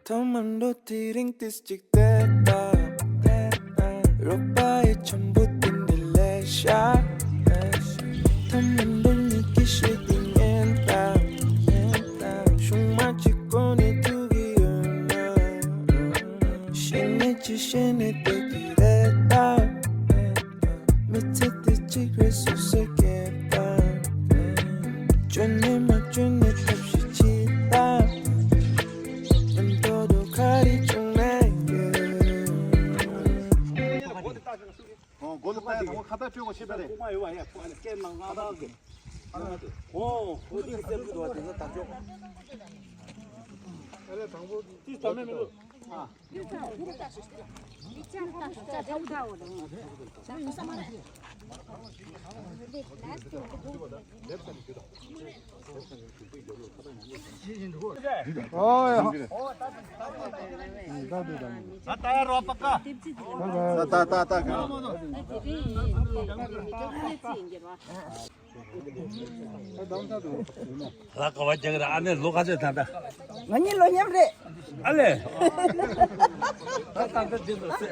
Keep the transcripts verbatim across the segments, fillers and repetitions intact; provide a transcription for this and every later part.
ཐོག་མར་འགྲོ་དེ་རིང་ཏིས་གཅིག་བལྟས་ད། རོགས་པ་ཡི་འཆམ་པོ་དེ་འདྲ་ལས་ཤ། ཐོག་མར་འགྲོ་ཉིད་ཀྱི་ཤེས་དེ་ཉན་ད། ཤུང་མ་གཅིག་གོ་ནས་ཐུག་གི་ཡོད་ན། ཤེས་ནས་ཅི་ཤེས་ནས་བལྟས་ཀྱི་རེད་ད། མི་ཚེ་འདི་གཅིག་རེད་སུ་ཟེར་མཁན་དང་། བཅོས་ནས་མ་བཅོས་ནས་ཐབས་ཤེས་བྱེད་དང་། ཨ་མདོ་དོ་ག་རེ་བྱུང་ན་ཡོད། ཨོ་མགོ་ལ་བལྟས་དང་པོ་ཁ་བཏགས་སྤྲོད་དགོས་ཤེས་པ་རེད། ཨོ་ཨོ་དེ་གི་སེམས་ཀྱི་འདུག་བ་དེ་ཚོ་དར་ལྕོག་དེ་དམ་མེད་མི་འདུག་ལ་ཀ་བ་རྒྱག་ར། ཨ་ནེ་ལོ་ག་ཚོད་ད་ད། ང་གཉིས་ལོ་མཉམ་རེད། ཨ་ལེ། ད་ད་ད་འདི་ལོ་སེ།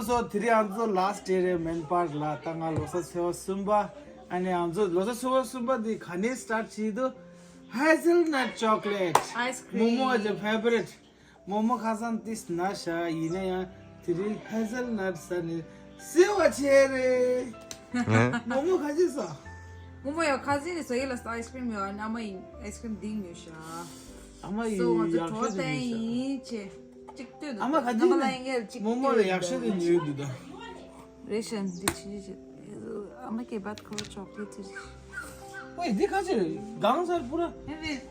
སོ་དེ་རིང་ང་ཚོ་last day རེད། མེན་པར་ལ་ད་ང་ལོ་གསར་ཚེས་པ་གསུམ་པ། ཨ་ནི་ང་ཚོ་ལོ་གསར་ཚེས་པ་གསུམ་པ་འདི་ག་ནས་start བྱེད་དུ། Hazelnut chocolate ice cream མོ་མོ་གི་favorite། མོ་མོ་ཁ་སང་ཏིས་ན་ཤ་ཡིན་ན་ཡང་དེ་རིང་hazelnut ཟ་ནས་སེ་བ་ཆེ་རེད། མོ་མོ་ཁ་ཅིག་ཟ། མོ་མོ་ཡང་ཁ་ཟས་ནས་ཟ་ཡི་ལ་ice cream ཡོད། ཨ་མ་ཡིན་ice cream འདི་ཉོས་ཤག་ཨ་མ་ཡིན་སོ་ང་ཚོ་གྲོ་ཡིན་ཆེ་གཅིག་ལྟོས་འདུག་ཨ་མ་ཁ་ཅིག་ནས་མོ་མོ་ལ་ཡག་ཤོས་དེ་ཉོས་འདུག་ད། རེད་ཤག་འདི་ཆི་ཆི་ཨ་མ་ཀེ་བད་ཁོ་ཅོག་ལེ་ཊི་ཆི་ཆི། ཨོའི་འདི་ཁ་ཆེ་རེད། གང་ཟེར་པུ་ར། ཨེ་རེད།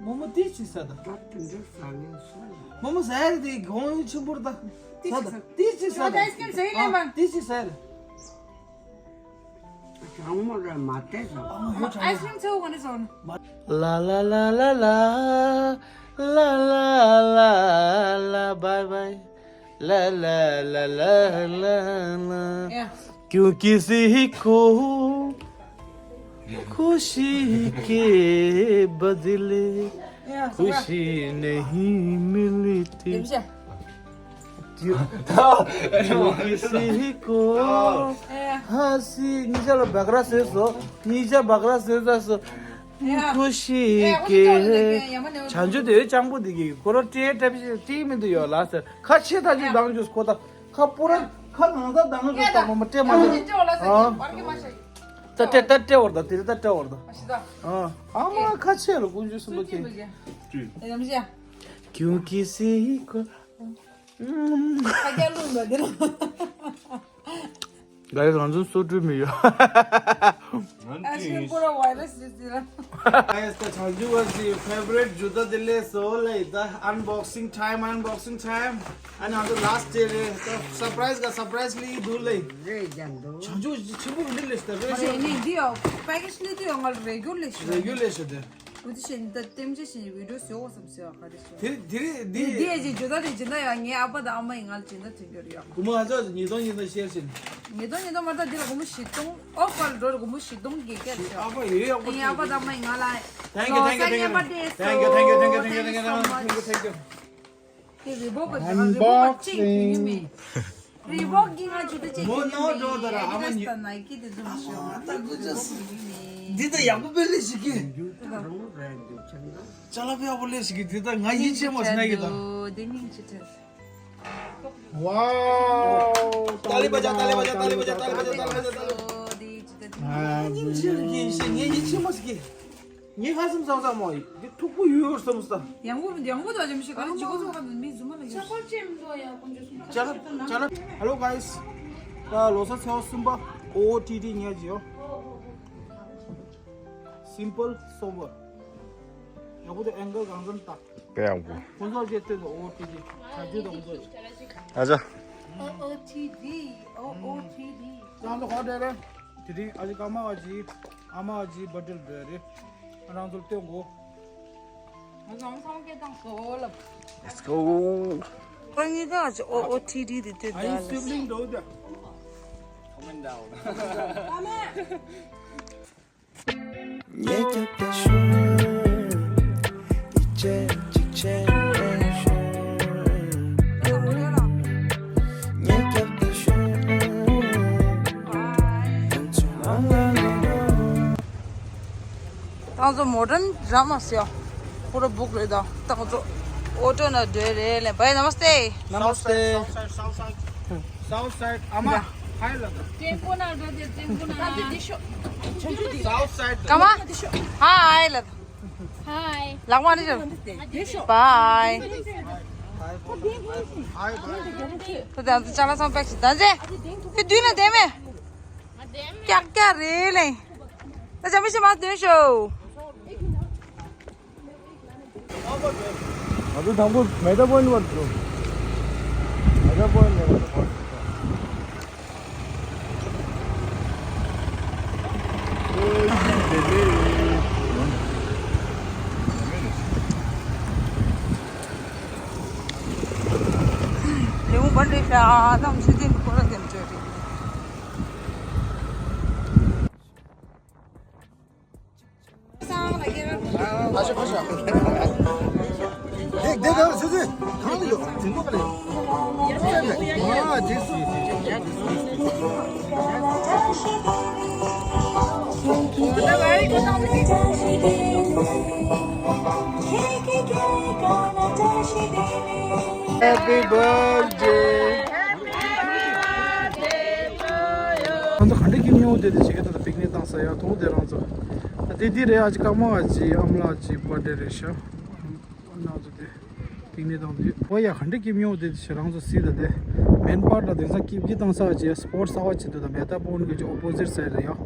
མོ་མོ་ཏི་ཆི་ཟ་ད། ད་དེ་འདྲ་ཟ་ལེན་སོ་ཡ། མོ་མོ་ཟ་ཡ་རེད་དེ་གོང་ཆེན་པོར་ད། ཏི་ཆི་ཟ། ཏི་ཆི་ཟ་ད། ཨ་ཏི་ཆི་ཟ་རེད། གྲང་མོ་རེད་མ་བལྟས་སོང་། ཨ་མོ་ཧོ་གྲང་མོ། ཨའི་སི་ཀྲིམ་ཚོ་གོ་ནས་སོང་། ལ་ལ་ལ་ལ། ལ་ལ་ལ་ལ། Bye bye. ལ་ལ་ལ་ལ་ལ་ལ། ཡ། क्योंकि किसी को खुशी के बदले ཡ། खुशी नहीं मिलती। དེ་བཞག क्यों किसी को ཡ། ཧ་སི་ཉི་ཤ་ལ་བག་ར་ཟེར་སོ། ཉི་ཤ་བག་ར་ཟེར་ས་སོ། ཁོ་ཤི་ཀེ། བྱང་ཆུབ་དེ་སྤྱང་པོ་དེ་གི་ཁོ་ར་སྤྲེལ་འདྲ་པོ་ཞིག་སྤྲེལ་མི་འདུག་ཡོད་ལ་ཟེར། ཁ་ཆེ་ཐག་ཆོད་ལྡང་རྒྱུ་ཁོ་ད། ཁ་སྤུ་ར་ཁ་ནང་ད་ལྡང་རྒྱུ་ད་མོ་མོ་སྤྲེལ་མ་འདུག་ཨ། ད་སྤྲེལ་ད་སྤྲེལ་བར་ད་དེ་རེད་ད་སྤྲེལ་བར་ད། ཨ་མ་ཁ་ཆེ་ལ་ཀུན་སྤྱོད་གསུམ་པོ་ཁྱེད། क्योंकि किसी को ཁ་རྒྱ་ལུང་ལ་དེ་ལ། ག་རེ་ང་ཚོ་སོ་བཀྲུས་མི་ཡོད། ཨ་ཤེ་པོ་ར་བའི་ར་སི་ཟེར། Guys, the Chanju was the favorite Juda Dile so like the unboxing time, unboxing time. And on the last day, the surprise, the surprise li do like རེད་ཀྱང་འདུག Chanju ཆེན་པོ་འདི་ལས་ད་རེད་ཤོ། ནི་འདི་ཡོ་པེ་ཀེ་ཇི་ནི་འདི་ཡོ་ང་རེ་གུ་ལེ་ཤོ། རེ་གུ་ལེ་ཤོ་དེ། འུ་ཚོ་ཞེ་ནི་ད་ལྟེམ་ཅེ་ཞེ་ནི་བི་ཌི་ཡོ་ཟེར་བ་བསམ་ཟེར་བ་ག་རེ་ཤོ། དེ་དེ་དེ་འདི་ཡ་ཅིག་ཇོ་ད་དེ་སྦྱིན་བདག་ཡ་ངའི་ཨ་ཕ་དང་ཨ་མ་ཡིན་ང་ལ་སྦྱིན་བདག་དོན་འགྱུར་ཡོད། སྒོར་མོ་ཨ་ཅག་ཉིས་སྟོང་ཉིས་སྟོང་ཤེར་ཞིན། ཉིས་སྟོང་ཉིས་སྟོང་མ་ད་འདི་ལ་སྒོར་མོ་བཞི་སྟོང་ཨོ་ཕར་འགྲོ་རེ་སྒོར་མོ་བཞི་སྟོང་གི་སྐད་ཆ། ཨ་ཕ་ཡོད་ཡག་པོ་ངའི་ཨ་ཕ་དང་ཨ་མ་ཡིན་ང་ལ། Thank you, thank you, thank you, thank you, thank you, thank you, thank you, thank you, thank you, thank you, thank you. དེ་རི་བོ་ག་རི་བོ་ག་ཅིག་ཡིན་མིན། རི་བོག་གི་ང་ཇུ་དུ་ཅེ་མོ་ནོ་འགྲོ་དོ་ར་ཨ་མ་ཉི། ད་ནའི་ཀི་དེ་ཚོ་མི་ཤོ། ཨ་ད་གུ་ཅོ་སི། འདི་ད་ཡག་པོ་པེ་ལེ་ཞིག་གི། ཅ་ལ་པེ་ཡག་པོ་ལེ་ཞིག་གི། འདི་ད་ང་ཡིད་ཆེས་མོ་སི་ན་གི་ད། དེ་མིང་ཅི་ཆེ། Wow! Tali baja, tali baja, tali baja, tali baja, tali baja, tali baja. ཉིན་ཆེར་གྱིས་ཤེས་ངས་ཡིད་ཆེས་མ་ཟིག་གི། ངས་ཧ་སམ་སང་སང་མོ་ཡིན། འདི་ཐུག་པོ་ཡོད་ཡོད་བསམ་སྟ། ཡང་གོ་ཡང་གོ་ད་ཅམ་ཤི་ག་རེ་ཇི་གོ་ཚོ་ག་མི་ཟུ་མ་ལ་ཡོད། ཅ་ལ་ཅ་ལ། Hello guys. ད་ལོ་གསར་ཚེས་པ་གསུམ་པ། ཨོ་ཨོ་ཊི་ཊི་ཉལ་གྱི་ཡོད། Simple sober. ཡག་པོ་དེ་ཨེང་གལ་གང་འཚམ་བཏགས། དཔེ་ཡག་པོ། ཁོང་ཚོ་བཅས་བསྟན་འདུག་ཨོ་ཨོ་ཊི་ཊི། བྱ་རྒྱུ་དང་ཁོང་ཚོ་བཅས། ཨ་ཅག་ཨོ་ཨོ་ཊི་ཊི། ཨོ་ཨོ་ཊི་ཊི། ང་ཚོ་ག་བ་འདྲ་རེད། དེ་རིང་ཨ་ཅག་ཀརྨ་བ་ཇི། ཨ་མ་བ་ཇི་བར་ཐི་ཌེ་རེད། ང་རང་ཚོར་སྟོན་དགོས། ང་ཚོ་ཚང་མ་སྐད་བཏང་སོ་ལབ། Let's go. ཁོ་གཉིས་ཀ་ཨོ་ཨོ་ཊི་ཊི་དེ་དེ། Are you sibling brother? Comment down. ཉེ་རྒྱབ་ཏུ་ཤོག་ཡིད་ཆེས་འཇིགས་ཆེས་དྲན་ཤོག་ཉེ་རྒྱབ་ཏུ་ཤོག་ང་ཚོ་མ་ང་ང་ང་། ཏང་ཙོ་མོ་ཊ་ར་མ་སེ་ཡ། ཁོ་ར་སྦུག་རེད་ད། ཏང་ཙོ་ཨོ་ཊོ་ན་འདྲེ་རེད་ལེ། བའི་ནམ་སྟེ། Namaste. South side, south side. South side. ཨ་མ། ཧའི་ལབ། ཀྲེང་ཀོ་ན་འགྲོ་དེ་ཀྲེང་ཀོ་ན། South side. ཀ་མ། ཧའི་ལབ། ཧའི། ལག་མ་ནི་ཤོ། བའི། ཧའི། ཧའི། ད་ད་ཅ་ལག་ཚང་པེག་ཞིག་ད་ཟེ། དེ་དུས་ན་དེ་མེ། ཀྱག་ཀྱག་རེད་ལེ། ད་ཅ་མི་ཤི་མ་དུས་ཤོ། ང་ཚོ་དང་པོ་མེ་ཏྲ་པོ་ཡིན་བར་འགྲོ། མེ་ཏྲ་པོ་ཡིན་ནས་ང་ཚོ་བར་འགྲོ། ལེའུ་བན་རེ་ཤ་དང་ཆུ་ཆེན་གོ་ར་དེམ་ཅོ་རེ། Happy birthday. ང་ཚོ་ག་འདྲ་ཀིམ་ཉོ་དེ་དེ་བྱེད་ཀྱི་འདུག་པིག་ནིག་བཏང་ས་ཡ་ཐོང་དེ་རང་ཚོ། དེ་དེ་རེད། ཨ་ཅག་ཀརྨ་བ་ཅི་ཨ་མ་ལགས་ཅི་བར་ཐི་ཌེ་རེད་ཤག་ང་ཚོ་དེ་པིག་ནིག་བཏང་དུས་ཨོ་ཡ་ག་འདྲ་ཀིམ་ཉོ་དེ་དེ་བྱེད་རང་ཚོ་སྲིད་ད་དེ། མེན་པར་ལ་དེང་སང་ཀིམ་གྱི་བཏང་ས་ཅི་སྤོར་ས་བ་ཅི་འདུག་ད་མེ་ཏྲ་པོ་ཡིན་གྱི་ཅི་ཨོ་པོ་ཟིཊ་སའིཌ་རེད་ཡ།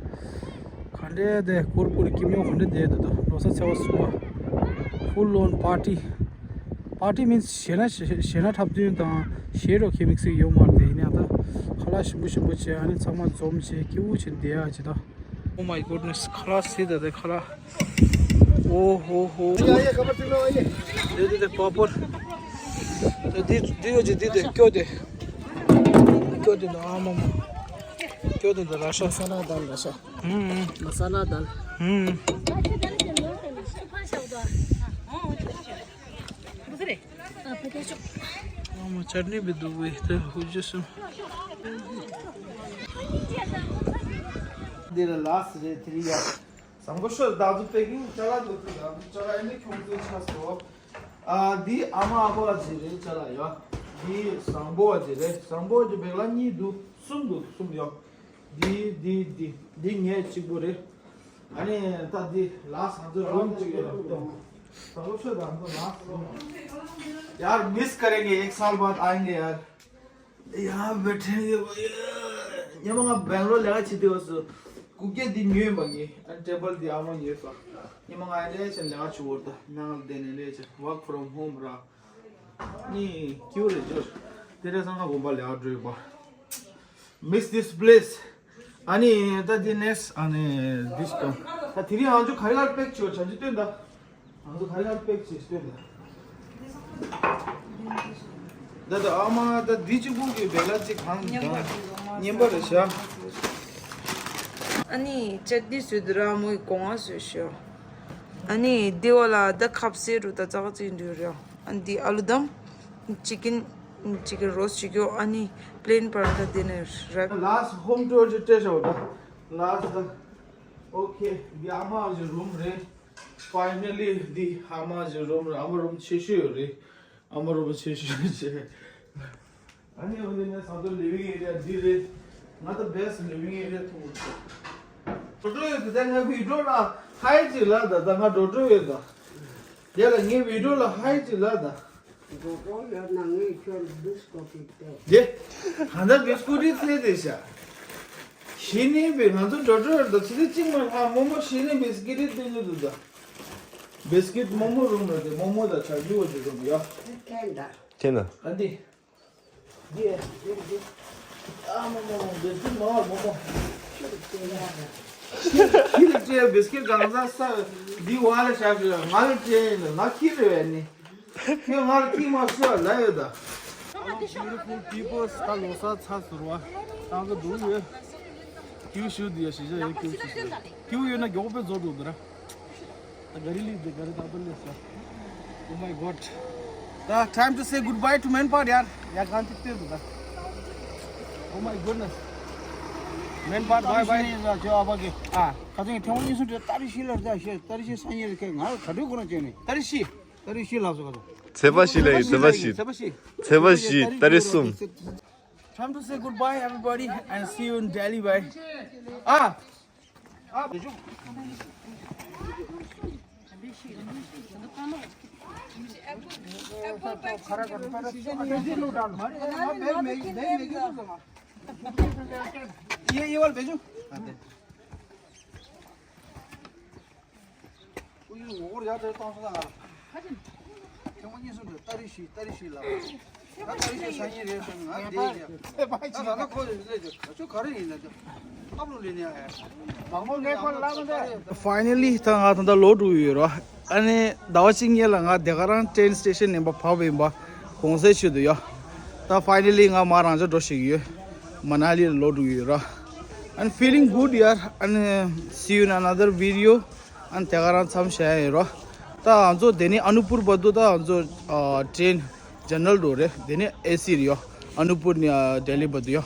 ག་འདྲ་དེ་ཀུར་ཀུར་ཀིམ་ཉོ་ག་འདྲ་དེ་འདུག་ད་ལོ་གསར་ཚེས་པ་གསུམ་པ། Full on party. Party means ཞེ་ན་ཞེ་ན་འཁྲབ་སྟོན་དང་ཞེ་རོ་ཁེ་མིག་སིག་ཡོད་མ་རེད་དེ། ཡིན་ཡང་ད་ཁ་ལག་ཞིམ་པོ་ཞིམ་པོ་བྱས། ཨ་ནི་ཚང་མ་འཛོམས་བྱས་སྐྱིད་པོ་བྱས་བསྡད་ཡ་ཅི་ད། Oh my goodness. ཁ་ལག་སྲིད་ད་དེ་ཁ་ལག་ཨོ་ཧོ་ཧོ། དེ་དེ་དེ་པ་པོར། དེ་དེ་ཡོད་ཅི་དེ་དེ་སྐྱོ་དེ། སྐྱོ་དེ་ད་ཨ་མ་མ། སྐྱོ་དེ་ད་ར་ཤ། ས་ན་དང་ར་ཤ། ཧུམ། མ་ས་ལ་དང་། ཧུམ། ཨ་མ་ཅར་ནི་བི་དུ་བི་ཏི་ཧུ་ཇི་སུ། འདི་ལ་ལ་སི་རེད་དེ་རི་ཡ། བཟང་པོ་ཤོད། ད་དུ་པེ་ཀིང་ཅ་ལག་འདུག་ད་དུ་ཅ་ལག་ཨེ་ནི་ཁྱོང་ཚོའི་ཆ་སོ། ཨ་འདི་ཨ་མ་ཨ་ཕ་ལ་ཅི་རེད་ཅ་ལག་ཡ། འདི་བཟང་པོ་བ་ཅི་རེད། བཟང་པོ་ཅི་བེག་ལ་གཉིས་འདུག་གསུམ་འདུག་གསུམ་ཡོད། འདི་འདི་འདི་འདི་ངའི་གཅིག་པོ་རེད། ཨ་ནི་ད་འདི་ལ་སང་ཚོ་རུམ་གཅིག་ཡོད་ལ་གཏོང་། ད་ལོ་ཆོས་དང་ཚོ་ལ་གཏོང་། यार मिस करेंगे, एक साल बाद आएंगे यार। यार बैठेंगे भाई। ཉི་མ་ང་སྦེང་ལོར་ལས་ཀ་བྱེད་དུས་སུ་སྐུ་སྐྱེ་འདི་ཉོས་མ་གི། ཨ་ཊེ་བལ་འདི་ཨ་མ་ཉོས་སོང་། ཉི་མ་ང་ལས་ཆེན་ལས་ཀ་བྱེད་འོར་ད་ནང་ལ་བསྡད་ནས་ལས་ཆེན་work from home ར། ནི་ཁྱིའུ་རེ་ཇོ། དེ་རེ་སང་ང་དགོན་པ་ལས་ཨ་འགྲོ་ཡོད་པ། Miss this place. ཨ་ནི་ད་དེ་ནེགསི་ཨ་ནི་this come. ད་དེ་རིང་ང་ཚོ་ག་རེ་ག་རེ་པེག་བྱོས་བྱ་རྒྱུ་སྟོན་ད། ང་ཚོ་ག་རེ་ག་རེ་པེག་བྱས་སྟོན་ད། ད་ད་ཨ་མ་ད་འདི་གཅིག་པུ་གི་བེ་ལ་གཅིག་གང་གང་རྙིང་པ་རེད་ཤག་ཨ་ནི་ཅ་ཏི་སུ་དུ་ར་མོའི་གོང་ང་སུ་ཤོ། ཨ་ནི་འདི་བ་ལ་ད་ཁབ་སེ་རུ་ད་ཙག་ཙིག་འདུག་ར། ཨ་ནི་འདི་ཨ་ལུ་དམ། ཅི་ཀིན། ཅིག་རོ་སི་ཅིག་ཡོ་ཨ་ནི་པི་ལེན་པར་ད་དེ་ནས་རག Last home tour ཅིག་སྤྲད་ཤོག་ད། Last ད། Okay འདི་ཨ་མ་གི་རུམ་རེད། Finally འདི་ཨ་མ་གི་རུམ་རེད། ཨ་མ་རུམ་ཆེ་ཤོས་ཡོད་རེད། ཨ་མ་རུམ་ཆེ་ཤོས་བྱས། ཨ་ནི་འོ་དེ་ནས་ས་ཐོག་living area འདི་རེད། ང་ད་best living area མཐོང་གི་འདུག་འགྲོ་འགྲོ་ཡོད་དེ། ད་ང་video ལ་ཧའི་ཅིག་ལབ་ད། ད་ང་འགྲོ་འགྲོ་ཡོད་ད། དེ་ལ་ངའི་video ལ་ཧའི་ཅིག་ལབ་ད། འགྲོ་འགྲོ་ཡོད་ན་ངས་ཁྱོད་ལ་བིས་ཀུ་ཊི་སྟེར། དེ་གང་ལྟར་བིས་ཀུ་ཊི་སྟེར་དེ་ཤ། གཞི་ནས་པའི་ང་ཚོ་འགྲོ་འགྲོ་ཡོད་ད། ཚེ་ཚེ་གཅིག་མ་ལྷག་རྨོ་མོ་གཞི་ནས་བིས་ཀི་ཊི་སྟེར་ནི་འདུག་ད། བིས་ཀི་ཊི་རྨོ་མོ་རུམ་ལ་དེ་རྨོ་མོ་དང་ཆ་རྒྱུས་བ་ཅིག་རུམ་ཡ། ཁྱེད་ད། ཁྱེད་ན། ཨ་འདི། ཡེ། ཨ་མོ་མོ་མོ་བིས་ཀི་ཊི་མ་བར་མོ་མོ། ཁྱི་ལ་སྤྲད་བིས་ཀི་ཊི་གང་ཟག་ས་འདི་བ་ལ་བཞག་ཤོག་ང་ལ་སྤྲད་ཡིན་ན་ང་ཁྱི་རེད་བས་ནི། ཁྱོད་ང་ལ་ཁྱི་མ་ཤོག་ལ་ཡོད་ད། Beautiful people ད་ལོ་གསར་ཚར་ཟུར་བ་ཏང་གི་འདུག་ཡོད། ཀིའུ་ཤུ་དེ་ཡ་ཤི་ཤ་ཡོད། ཀིའུ་ཤུ་ཤི་ཤ་ཀིའུ་ཡོད་ན་མགྱོགས་པོ་རྫོགས་འགྲོ་འདུག་ར། ད་ག་རི་ལི་དེ་ག་རི་ད་པ་ལི་ས། Oh my god. ད་time to say goodbye to Man Part ཡར། ཡ་གང་ཅི་སྟེར་འདུག་ད། Oh my goodness. Man Part bye bye. ཡིན་ལ་ཅོ་ཨ་པ་གི་ཨ། ཁ་ཚང་ཐེངས་མ་གཉིས་གསུམ་དེ་ཏ་རི་ཤི་ལར་ད་ཤེ་ཏ་རི་ཤི་སང་ཉིན་རི་ཁེ་ང་ག་དུས་ཁོ་ན་ཅེ་ནི་ཏ་རི་ཤི། ཏ་རི་ཤི་ལགས་སོ་ག་ཚོ། ཚེ་པ་ཤི་ལ་ཡི་ཚེ་པ་ཤི། ཚེ་པ་ཤི། ཚེ་པ་ཤི་ཏ་རི་གསུམ། Time to say goodbye, everybody, and see you in Delhi, bye. Ah! Ah, ये, ये वाला भेजो। ངོ་རྒོལ་ཡག་དེ་གཏོང་སོང་ང་། ཁྱེད་མོ་གཉིས་སུ་འདུག་ཏ་རི་ཤི་ཏ་རི་ཤི་ལ། ད་ཏ་རི་ཤི་སང་ཉིན་རེད་ཟེར་ང་དེ་ཡ། ད་ད་ལྟ་ཁོ་ལས་ལས་ཁྱོད་ག་རེ་ཡིན་ན་ད། ཨབ་ལོ་ལས་ནས་ཨ་ཡ། མང་པོ་ངས་ཁོ་ལ་ལབ་མ་ད། Finally ད་ང་ད་ལྟ་ལོག་འགྲོ་གི་ཡོད་ར། ཨ་ནི་ཟླ་བ་གཅིག་སྔོན་ལ་ང་དེ་ག་རང་train station ནས་བབས་པ་ཡིན་པ་གོང་གསལ་ཆེད་དུ་ཡ། ད་finally ང་མ་རང་ཅག་འགྲོ་ཞིག་ཡོད། མ་ན་ལི་ལ་ལོག་འགྲོ་གི་ཡོད་ར། And feeling good ཡ། And see you in another video. ཨ་ནི་དེ་ག་རང་མཚམས་བཞག་ཡིན་རོ། ད་ང་ཚོ་དེ་ནི་ཨ་ནུ་པུར་བར་དུ་ད་ང་ཚོ་ཨ་train general འགྲོ་རེད། དེ་ནི་ཨེ་སི་རེད་ཡོ། ཨ་ནུ་པུར་ནས་ཨ་ལྡི་ལི་བར་དུ་ཡོ།